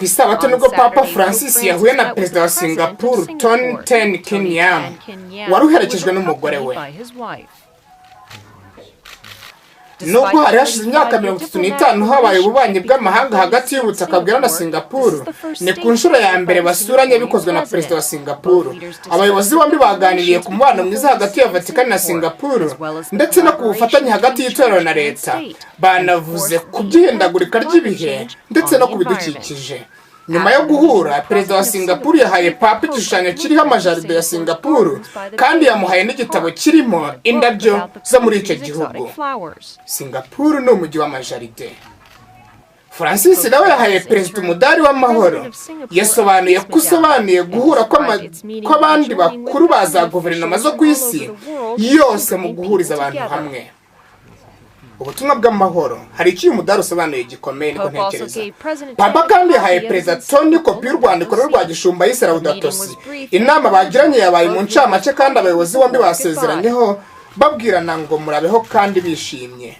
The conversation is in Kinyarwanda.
Ku isabato On nibwo Papa Saturday, Pope Francis Francis yahuye na met with perezida the wa president of Singapuru, Tony Singapore, Tan Tony Kin Yam, Tan Kin Yam, wari who was uherekejwe n'umugore we. accompanied by his wife. Nubwo hari hashize imyaka 35 habaye ububanyi bw'amahanga hagati y'ubutaka bwera na Singapuru, ni ku nshuro ya mbere basuranye bikozwe na perezida wa Singapuru. Abayobozi bombi baganiriye ku mubano mwiza hagati ya Vatikani na Singapuru ndetse no ku bufatanye hagati y'itorero na leta. Banavuze ku by'ihindagurika ry'ibihe ndetse no ku bidukikije. Nyuma yo guhura, perezida wa Singapuru yahaye papa igishushanyo kiriho amajaride ya Singapuru, kandi yamuhaye n'igitabo kirimo indabyo zo muri icyo gihugu. Singapuru ni umujyi w'amajaride. Francis nawe yahaye perezida umudari w'amahoro. Yasobanuye ko usobanuye guhura kw'abandi bakuru ba za guverinoma zo ku isi yose mu guhuriza abantu hamwe ubutumwa bw'amahoro. Hari icyo uyu mudari usobanuye gikomeye, niko ntekereza. Papa kandi yahaye perezida Tony kopi y'urwandiko rwe rwa gishumba yise Laudato Si. Inama bagiranye yabaye mu ncamake, kandi abayobozi bombi basezeranyeho babwirana ngo murabeho kandi bishimye.